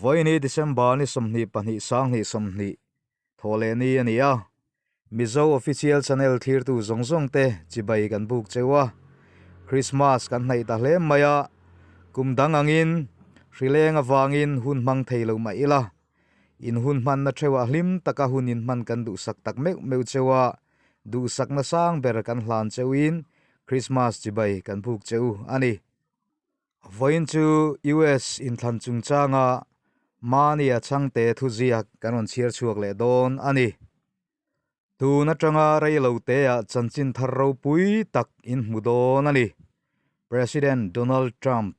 Vawiini December ni 22 2020 Thawhlehni a ni a, Mizo Official Channel thlirtu zawng zawng te chibai kan buk cheu a, Christmas kan hnaih ta hle mai a, kum dang angin hrileng avangin hun hmang thei lo mah ila, in hun hmanna theuhah hlim taka hun inhman kan duhsak tak meuh meuh cheu a, duhsakna sang ber kan hlan cheuhin Christmas chibai kan buk cheu a ni. Vawiin chu US inthlan chungchanga mahnia chhangte thuziak kan rawn chhiar chhuak leh dawn a ni. Tun atanga reiloteah chanchin thar ropui tak in hmu dawn a ni, President Donald Trump.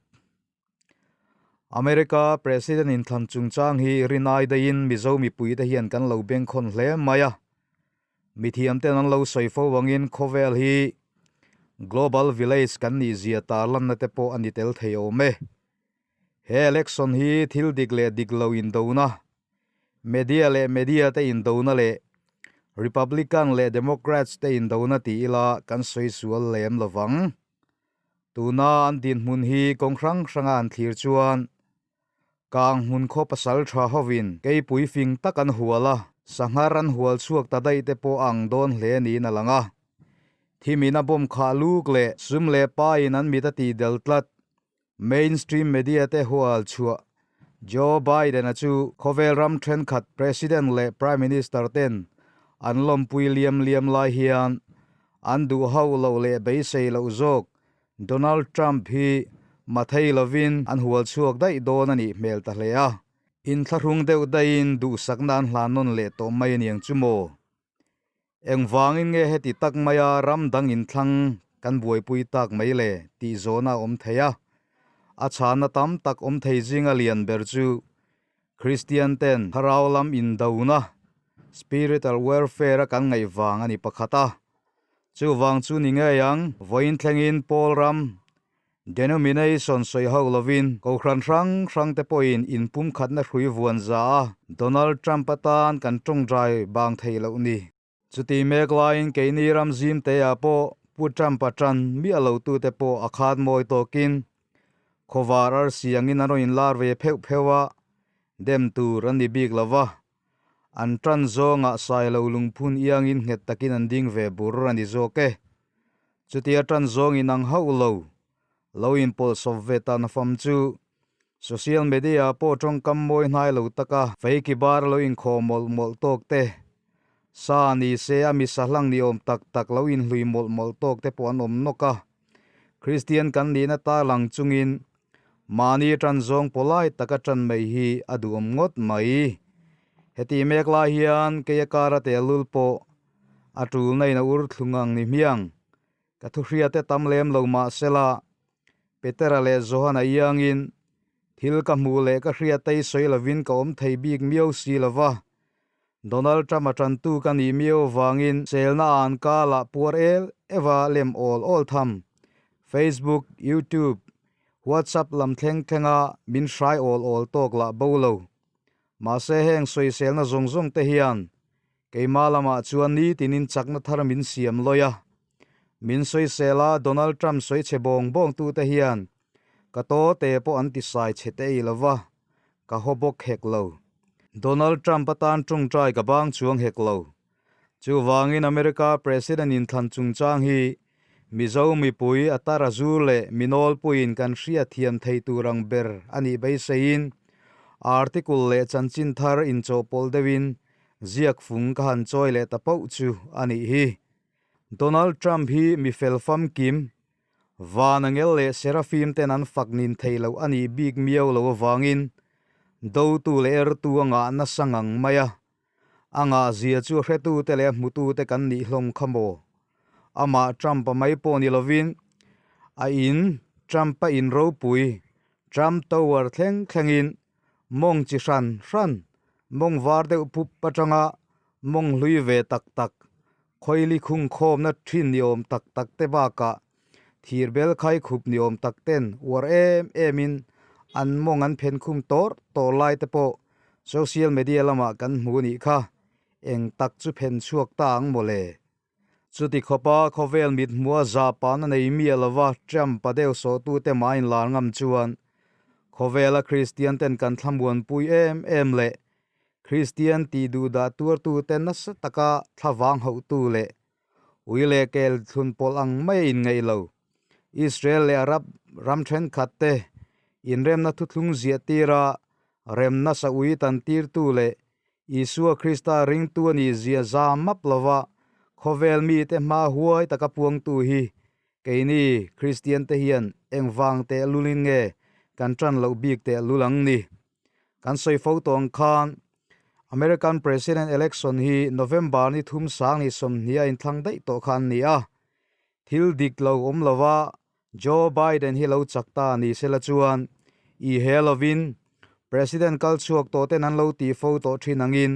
America President inthlan chungchang hi rinai daihin Mizo mipuite hian kan lo bengkhawn hle mai a. Mithiamten an lo sawi fo angin khawvel hi Global Village kan nih zia tarlanna te pawh a ni tel thei awm e. He election hi thil dik leh dik lo indona, media leh media te indona leh Republican leh Democrats te indona ti ila kan sawi sual lem lovang. Tuna an dinhmun hi kawng hrang hranga an thlir chuan Kang hmun khaw pasal tha hovin keipui fing tak an hual a, sanghar an hual chhuak ta daih te pawh a ang dawn hle niin a lang a. Thimin a bawm khah luk leh sum leh pain an mit a tih del tlat. Mainstream media te hual chhuah Joe Biden-a chu khawvel ram thenkhat President leh Prime Minister ten an lawmpui liam liam lai hian an duh hauh loh leh beisei loh zawk Donald Trump hi mathei lovin an hual chhuak daih dawn a nih hmel ta hle a, inthlahrung deuh daihin duhsakna an hlan nawn leh tawh mai a niang chu maw? Engvangin nge heti tak maia ram dang inthlang kan buaipui tak mai le tih zawhna a awm thei a, a chhanna tam tak awm thei zinga lian ber chu Kristian ten thlarau lam indona, spiritual warfare, a kan ngaih vang a ni pakhat a. Chuvang chu ni ngei ang, vawiin thlengin Paul ram denomination sawi ho lovin Kohhran hrang hrang te pawhin inpumkhatna hrui vuan za a, Donald Trump atan kan tawngtai bang thei loh ni. Chuti mek laiin keini ram zim te ah pawh Pu Trump a tan miah lo tute pawh a khat mawi tawkin khawvar arsi angin an rawn inlar ve pheuh pheuh a, dem tur an ni bik lo va. An tan zawngah Sailo lungphun iangin nghet takin an ding ve bur a ni zawk e. Chutia tan zawng inang hauh lo, lo inpawlhsawp ve ta nafam chu social media pawh tawngkam mawi hnai lo taka feiki bar lo inkhawh mawlh mawlh tawk te, sa ni se a mi sahlang ni awm tak tak lo inhlui mawlh mawlh tawk te pawh an awm nawk a. Kristian kan nihna tarlang chungin Mahni tan zawng pawlai taka tan mai hi a duhawm ngawt mai. Heti mek lai hian kei a kar a tel lul pawh a tul na in a ur thlung ang ni hmiang. Ka thu hria te tam lem lo mah sela, Petera leh Johana iangin thil ka hmuh leh ka hria tei sawi lovin ka awm thei bik miau si lova. Donald Trump a tantu ka nih miau avangin selna an kala puar el eva lem awl awl tham. Facebook, YouTube, WhatsApp lam thleng thlenga min hrai awl awl tawk lah bo lo. Mahse heng sawiselna zawng zawng te hian keimah lamah chuan nitinin chakna thar min siam lawi a. Min sawisela Donald Trump sawi chhe bawng bawng tute hian ka taw te pawh an ti sai chhe te ei lova, ka haw bawk hek lo. Donald Trump atan tawngtai ka bang chuang hek lo. Chuvangin America President inthlan chungchang hi Mizo mipui a tar a zur leh mi nawlpuiin kan hriatthiam thei tur ang ber a nih beiseiin article leh chanchin thar inchawhpawlh deuhin ziak fung ka han chawi leh ta pauh chu a nih hi. Donald Trump hi mi fel famkim, van angel leh Seraphim ten an fak nin thei loh a nih bik miau lo avangin dotu leh ertu a ngah nasa ngang mai a. A ngahzia chu hretute leh a hmutute kan nih hlawm kha maw? Amah Trump-a mai pawh ni lovin a in Trump-a in ropui Trump Tower thleng thlengin mawng chi hran hran, mawng var deuh pup atanga mawng hlui ve tak tak, khawili khung khawmna thin ni awm tak tak te bakah thir bel khai khup ni awm tak ten uar em emin an mawng an phen khum tawr tawr lai te pawh Social media lamah kan hmu nih kha eng tak chu phen chhuak ta ang mawle. Chuti khawpa khawvel mithmua zahpahna nei miah lova Trump-a deuh sawhtute mah inlar ngam chuan. Khawvela Kristian ten kan thlamuanpui em em leh Kristian tih duhdah tuartute nasa taka thlavang hauhtu leh ui leh kel thlun pawlh ang mai a inngaih lo. Israel leh Arab ram thenkhat te inremna thuthlung ziah tira remna sa ui tan tirtu leh Isua Krista ringtu a nih zia za map lova khawvel mite hma huai taka puangtu hi keini Kristian te hian engvang tehlulin nge kan tan loh bik tehlul ang ni? Kan sawi fo tawh ang khan American President Election hi November ni thum sang ni 20 a inthlang daih tawh kha an ni a. Thil dik lo awm lova Joe Biden hi lo chak ta ni sela chuan i he lovin President kal chhuak tawh ten an lo tih fo tawh thin angin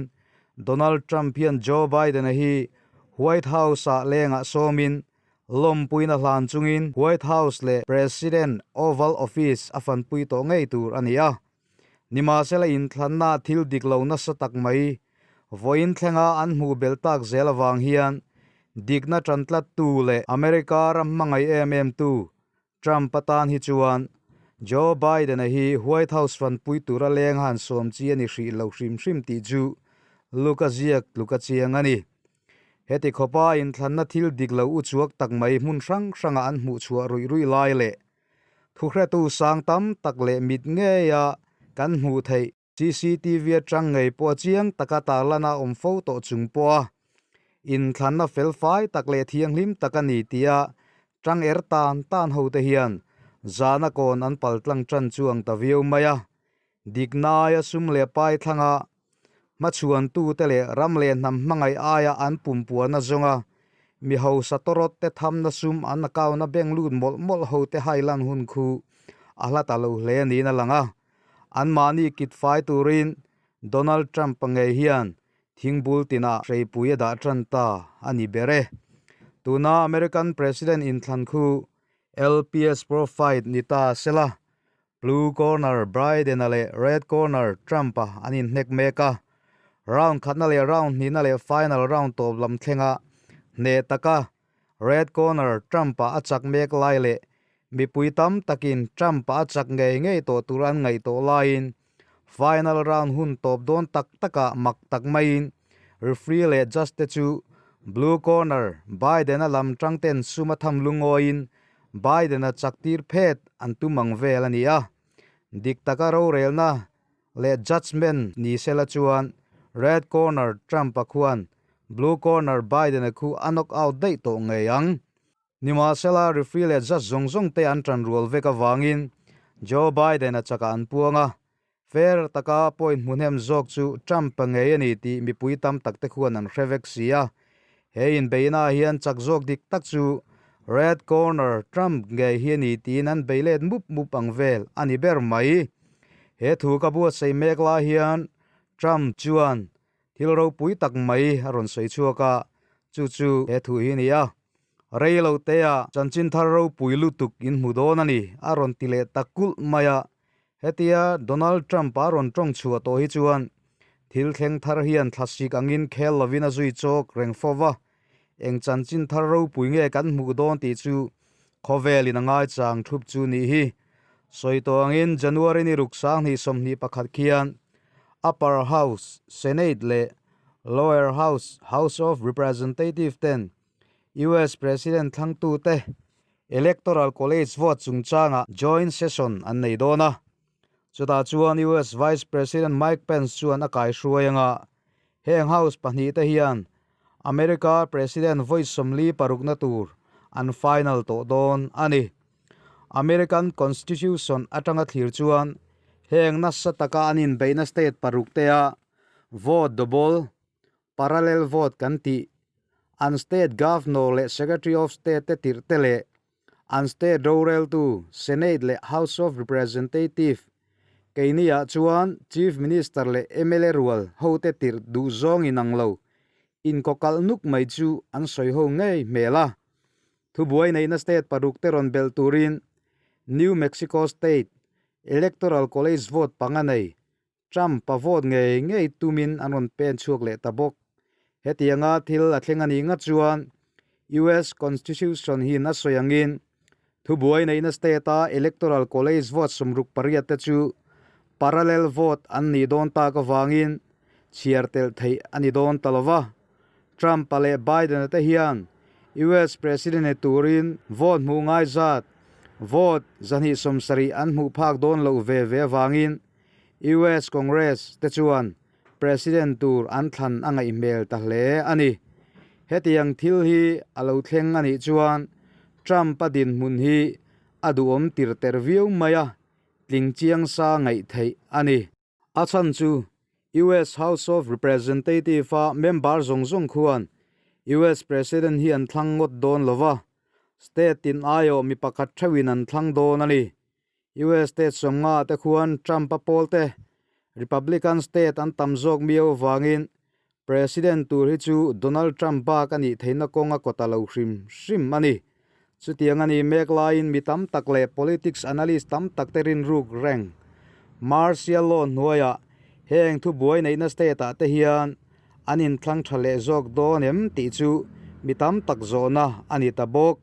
Donald Trump hian Joe Biden-a hi White House-ah lengah sawmin Lawmpuina hlan chungin White House leh President Oval Office a fanpui tawh ngei tur a ni a. Nimahsela inthlanna thil dik lo nasa tak mai vawiin thlenga an hmuh belh tak zel avang hian dikna tan tlattu leh America ram hmangaih em em tu Trump atan hi chuan Joe Biden-a hi White House fanpui tura leng han sawm chi a ni hrih lo hrim hrim tih chu Luka ziak tluk a chiang a ni. Heti khawpa inthlanna thil dik lo uchuak tak mai hmun hrang hranga an hmuh chhuah ruih ruih lai leh thuhretu sang tam tak leh mit ngeia kan hmuh theih CCTV atang ngei pawh chiang taka tarlana awm fo tawh chung pawha inthlanna felfai tak leh thianghlim tak a ni tia tang er tan tan ho te hian zana kawn an paltlang tan chuang ta viau mai a. Dikna aia sum leh pai thlanga hmachhuantute leh ram leh hnam hmangaih aia an pumpuahna zawnga mi hausa tawrawt te thamna sum an account-a bank lut mawlh mawlh ho te hailan hun khu a hla ta lo hle niin a lang a. Anmahni kit fai turin Donald Trump-a ngei hian thingbul tinah hreipui a dah tan ta a ni ber e. Tuna American President inthlan khu LPS Pro Fight ni ta sela Blue corner Biden-a leh Red corner Trump-a an inhnek mek a, round khatna leh round hnihna leh final round tawp lam thlenga hneh taka Red corner Trump-a a chak mek lai leh mipui tam takin Trump-a a chak ngei ngei tawh tur an ngaih tawh laiin final round hun tawp dawn tak takah mak tak maiin referee leh judge te chu Blue corner Biden-a lam tangten sum a tham lungawiin Biden-a chaktir phet an tum ang vel a ni a, dik taka rorelna leh judgement ni sela chuan Red Corner Trump-a khuan Blue Corner Biden-a khu a knock out daih tawh ngei ang. Nimahsela referee leh judge zawng zawng te an tan rual vek avangin Joe Biden-a chakah an puang a, fair taka point hmu hnem zawk chu Trump-a ngei a ni tih mipui tam tak te khuan an hre vek si a. He inbeihnaah hian chak zawk dik tak chu Red Corner Trump ngei hi a ni tiin an bei let mup mup ang vel a ni ber mai. He thu ka buatsaih mek lai hian Trump chuan thil ropui tak mai a rawn sawi chhuak a, chu chu he thu hi a ni a. Rei lo tea chanchin thar ropui lutuk in hmu dawn a ni a rawn ti leh ta kulh mai a. Hetia Donald Trump a rawn tawng chhuah tawh hi chuan thil thleng thar hian thlasik angin khel lovin a zui chawk reng fo va, eng chanchin thar ropui nge kan hmuh dawn tih chu khawvelin a ngaichang thup chu nih hi. Sawi tawh angin January ni ruk 2021 khian Upper House, Senate, leh Lower House, House of Representative, ten US President thlangtute Electoral College vote chungchangah joint session an nei dawn a. Chutah chuan US Vice President Mike Pence chuan a kaihruai anga heng House pahnihte hian America President vawi 46na tur an final tawh dawn a ni. American Constitution atanga thlir chuan heng nasa taka an inbeihna state paruktea vote double parallel vote kan tih, an state governor leh secretary of state te tirh te leh an state roreltu Senate leh House of Representative keiniah chuan Chief Minister leh mla rual hote tirh duh zawng inang lo inkawkalh nuk mai chu an sawi ho ngei hmel a. Thubuai neihna state paruk te rawn belh turin New Mexico State Electoral College vote panga nei Trump a vote ngei ngei tumin an rawn pen chhuak leh ta bawk. Hetianga thil a thleng a nih ngat chuan US Constitution hian a sawi angin. Thubuai neihna state-a Electoral College vote 68 te chu parallel vote an nih dawn tak avangin chhiar telh theih a ni dawn ta lo va. Trump-a leh Biden-a te hian US President ni turin vote hmuh ngai zat vote 270 an hmuh phak dawn loh ve ve avangin US Congress te chuan President tur an thlan a ngaih hmel ta hle a ni. Hetiang thil hi a lo thleng a nih chuan Trump-a dinhmun hi a duhawm tir ter viau mai a, tling chiang sa ngaih theih a ni. A chhan chu US House of Representative-a member zawng zawng khuan US President hi an thlang ngawt dawn lo va, state tin aiawh mi pakhat theuhin an thlang dawn a ni. US state 50 te khuan Trump-a pawl te Republican state an tam zawk miau avangin President tur hi chu Donald Trump bak a nih theihna kawng a kawt a lo hrim hrim a ni. Chutiang a nih mek laiin mi tam tak leh politics analyst tam tak te rinruk reng Martial law hnuaiah heng thubuai neihna state ah te hian an inthlang tha leh zawk dawn em tih chu mi tam tak zawhna a ni ta bawk.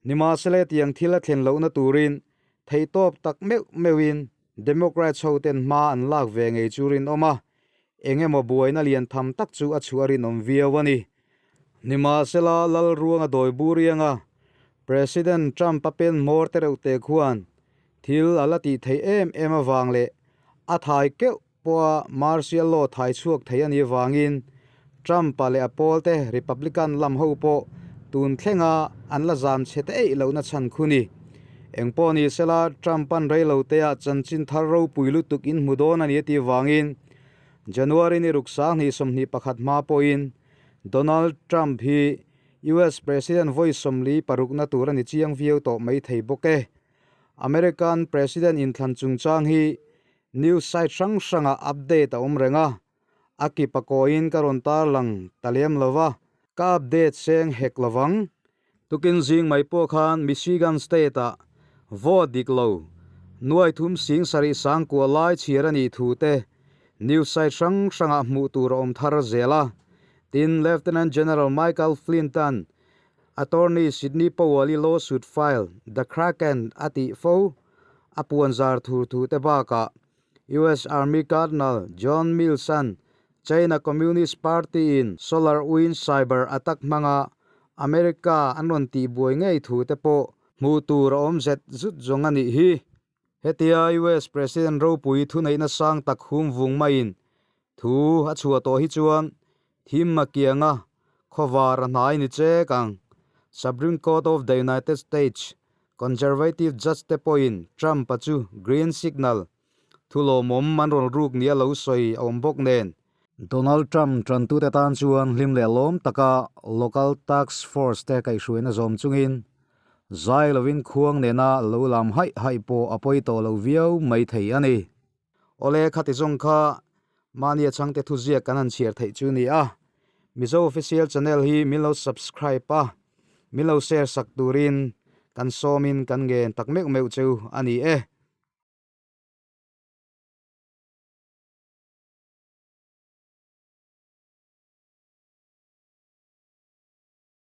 Nimahsela hetiang thil a thlen lohna turin Theihtawp tak meuh meuhin Democrats ho ten hma an lak ve ngei chu rinawm a, eng emaw buaina lian tham tak chu a chhuah rinawm viau a ni. Nimahsela Lalruanga dawi bur ianga President Trump-a pen hmawr te reuh te khuan thil a la tih theih em em avang leh a thai keuh pawha martial law thai chhuak thei a nih avangin Trump-a leh a pawlte Republican lam ho pawh tun thlenga an la zam chhe ta eih lohna chhan khu ni. Engpawh ni sela Trump-a'n reiloteah chanchin thar ropui lutuk in hmu dawn a ni a tih avangin January ni ruk 2021 hma pawhin Donald Trump hi US President vawi 46na tur a ni chiang viau tawh maithei bawk e. American President inthlan chungchang hi News site hrang hrangah update a awm reng a, a kip a kawiin ka rawn tarlang ta lem lo va, ka update seng hek lo vang. Tukin zing mai pawh khan Michigan State-ah vote dik lo nuaithum 79,000 lai chhiar a nih thu te news site hrang hrangah hmuh tur a awm thar zel a, tin Lieutenant General Michael Flynn-a'n Attorney Sidney Powell-i lawsuit file The Kraken a tih fo a puanzar thur thu te bakah US Army Colonel John Mills-a'n China Communist Party-in Solar Winds cyber attack hmanga America an rawn tihbuai ngei thu te pawh hmuh tur a awm zet zut zawng a nih hi. Hetia US President ropui thuneihna sang tak hum vung maiin Thu a chhuah tawh hi chuan thim a kiang a, khawvar a hnai ni chek ang. Supreme Court of the United States Conservative Judge te pawhin Trump-a chu green signal thu lawmawm an rawn ruk nia lo sawi a awm bawk nen. Donald Trump tantute tan chuan hlim leh lawm taka local task force te kaihhruaina zawm chungin zai lovin khuang nena lo lam haih haih pawh a pawi tawh lo viau mai thei a ni. Awle khati zawng kha mahni a chhangte thuziak kan han chhiar theih chu ni a, Mizo Official Channel hi min lo subscribe a, min lo share sak turin kan sawmin kan ngen tak meuh meuh cheu a ni e.